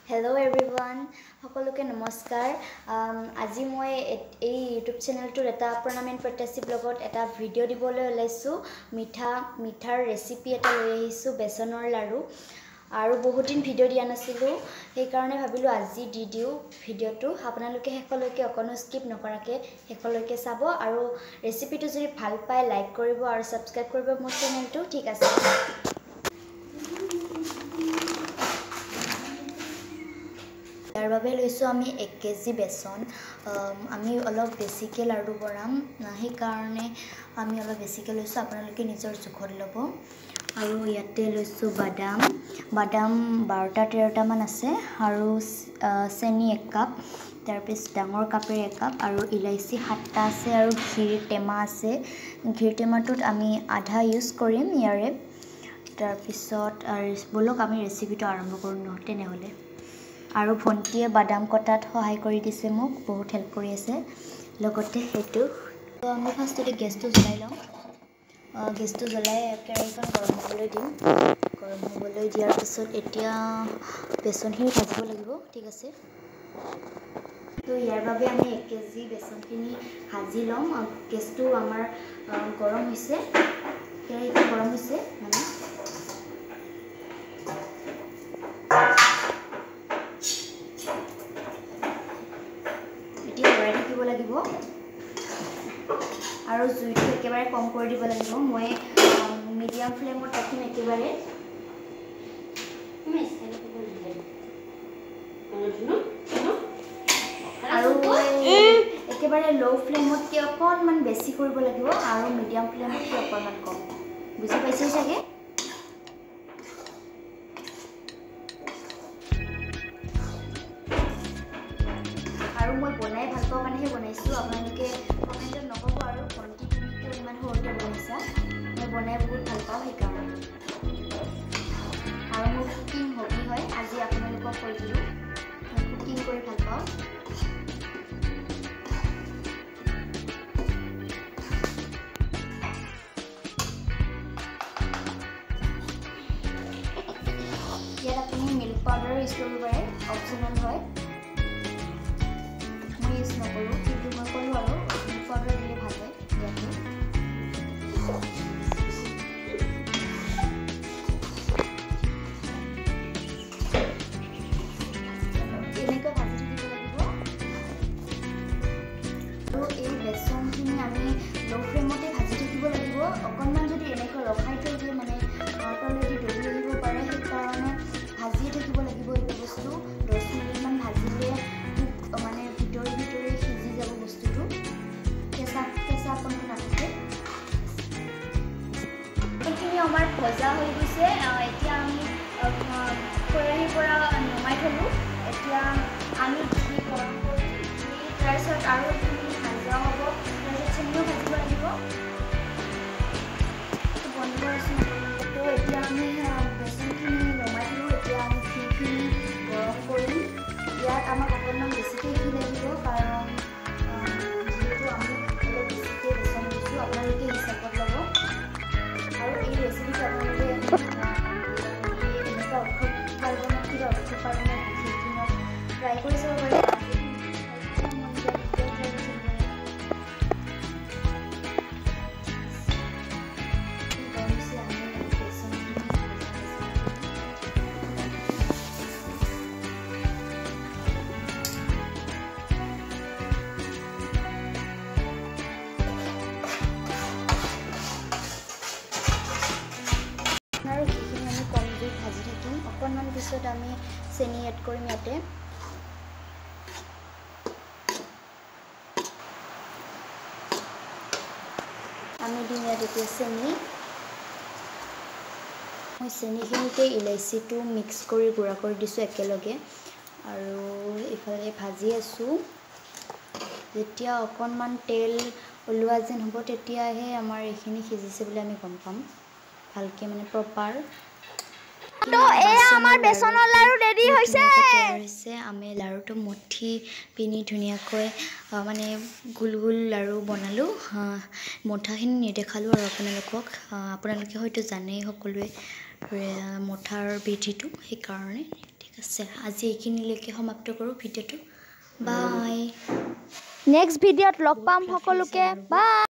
Hello' everyone, সকলোকে নমস্কাৰ। আজি মই এই ইউটিউব চেনেলটোত এটা প্ৰণাম এণ্ড প্ৰত্যাশী ব্লগত এটা ভিডিঅ' দিবলৈ ওলাইছোঁ। মিঠাৰ ৰেচিপি এটা লৈ আহিছোঁ, বেচনৰ লাড়ু। আৰু বহুত দিন ভিডিঅ' দিয়া নাছিলোঁ, সেইকাৰণে ভাবিলোঁ আজি দি দিওঁ ভিডিঅ'টো। আপোনালোকে শেষলৈকে অকণো স্কিপ নকৰাকৈ শেষলৈকে চাব আৰু ৰেচিপিটো যদি ভাল পায় লাইক কৰিব আৰু ছাবস্ক্ৰাইব কৰিব মোৰ চেনেলটো। ঠিক আছে। ইয়াৰ বাবে লৈছোঁ আমি 1 কেজি বেচন। আমি অলপ বেছিকৈ লাড়ু বনাম, সেইকাৰণে আমি অলপ বেছিকৈ লৈছোঁ। আপোনালোকে নিজৰ জোখত ল'ব। আৰু ইয়াতে লৈছোঁ বাদাম, বাদাম 12টা 13টামান আছে, আৰু চেনি 1 কাপ, তাৰপিছত ডাঙৰ কাপেৰে 1 কাপ, আৰু ইলাচি 7টা আছে, আৰু ঘিৰ টেমা আছে। ঘিৰ টেমাটোত আমি আধা ইউজ কৰিম ইয়াৰে। তাৰপিছত ব'লক আমি ৰেচিপিটো আৰম্ভ কৰোঁ ন তেনেহ'লে। আৰু ভণ্টিয়ে বাদাম কটাত সহায় কৰি দিছে, মোক বহুত হেল্প কৰি আছে। লগতে সেইটো আমি ফাৰ্ষ্টতে গেছটো জ্বলাই লওঁ। গেছটো জ্বলাই কেৰাহীখন গৰম হ'বলৈ দিম। গৰম হ'বলৈ দিয়াৰ পিছত এতিয়া বেচনখিনি ভাজিব লাগিব। ঠিক আছে। তো ইয়াৰ বাবে আমি 1 কেজি বেচনখিনি ভাজি ল'ম। গেছটো আমাৰ গৰম হৈছে, কেৰাহীখন গৰম হৈছে মানে। এতিয়া লৰাই থাকিব লাগিব আৰু জুইটো একেবাৰে কম কৰি দিব লাগিব। মই মিডিয়াম ফ্লেমত ৰাখিম একেবাৰে। আৰু একেবাৰে ল' ফ্লেমতকৈ অকণমান বেছি কৰিব লাগিব আৰু মিডিয়াম ফ্লেমতকৈ অকণমান কম। বুজি পাইছে চাগে? আৰু মই বনাই ভাল পাওঁ কাৰণেহে বনাইছোঁ। আপোনালোকে কমেণ্টত নক'ব আৰু ভণ্টি তুমি কিয় ইমান সৰুতে বনাইছা। মই বনাই বহুত ভাল পাওঁ সেইকাৰণে। আৰু মোৰ কুকিং হবি হয়, আজি আপোনালোকক কৈ দিলোঁ, মই কুকিং কৰি ভাল পাওঁ। ইয়াত আপুনি মিল্ক পাউডাৰো ইউজ কৰিব পাৰে, অপশ্যনেল হয়। মই ইউজ নকৰোঁ, কিন্তু মই ক'লোঁ আৰু মিল্ক পাউডাৰ দিলে ভাল হয় ইয়াতে। এনেকৈ ভাজি থাকিব লাগিব। আৰু এই বেচনখিনি আমি ল' ফ্লেমতে ভাজি থাকিব লাগিব। অকণমান যদি এনেকৈ ৰখাই থৈ দিয়ে মানে তলেদি দলি আহিব পাৰে, সেইকাৰণে ভাজিয়ে থাকিব লাগিব এইটো বস্তু। 10 মিনিটমান ভাজিলে মানে ভিতৰি ভিতৰি সিজি যাব বস্তুটো, কেঁচাপনটো নাথাকে। এইখিনি আমাৰ ভজা হৈ গৈছে। এতিয়া আমি কেৰাহীৰ পৰা নমাই থ'লোঁ। এতিয়া আমি ঘি গৰম কৰিম। ঘি তাৰপিছত আৰু এইখিনি ভাজা হ'ব, তাৰপিছত চেনিও ভাজিব লাগিব। বন্ধ কৰিছোঁ। তো এতিয়া আমি বেচনখিনি নমাই থ'লোঁ। এতিয়া আমি ঘিখিনি গৰম কৰিম। ইয়াত আমাক অকণমান বেছিকৈ ঘি লাগিব, কাৰণ যিহেতু আমি অলপ বেছিকৈ বেচন দিছোঁ। আপোনালোকে হিচাপত ল'ব। আৰু এই ৰেচিপিটো আপোনালোকে এনেকুৱা উৎসৱ পাৰ্বণত, কিবা উৎসৱ পাৰ্বণত বিশেষ দিনত ট্ৰাই কৰি চাব পাৰে। মন যায় তেতিয়াও ট্ৰাই কৰি চাব পাৰে। গৰম হৈছে, আমি বেচনখিনি ভজা বেচনখিনি আৰু ঘিখিনি আমি কম জুইত ভাজি থাকিম। অকণমান পিছত আমি চেনি এড কৰিম ইয়াতে। আমি দিম ইয়াত এতিয়া চেনি। মই চেনিখিনিতে ইলাচীটো মিক্স কৰি গুড়া কৰি দিছোঁ একেলগে। আৰু ইফালে ভাজি আছোঁ। যেতিয়া অকণমান তেল ওলোৱা যেন হ'ব তেতিয়াহে আমাৰ এইখিনি সিজিছে বুলি আমি গম পাম ভালকৈ, মানে প্ৰপাৰ। তো এয়া আমাৰ বেচনৰ লাড়ু ৰেডি হৈছে। তৈয়াৰ হৈছে। আমি লাড়ুটো মুঠি পিনি ধুনীয়াকৈ মানে গোল গোল লাড়ু বনালোঁ। মুঠাখিনি নেদেখালোঁ আৰু আপোনালোকক, আপোনালোকে হয়তো জানেই সকলোৱে মঠাৰ বিধিটো, সেইকাৰণে। ঠিক আছে, আজি এইখিনিলৈকে সমাপ্ত কৰোঁ ভিডিঅ'টো। বাই। নেক্সট ভিডিঅ'ত লগ পাম সকলোকে। বাই।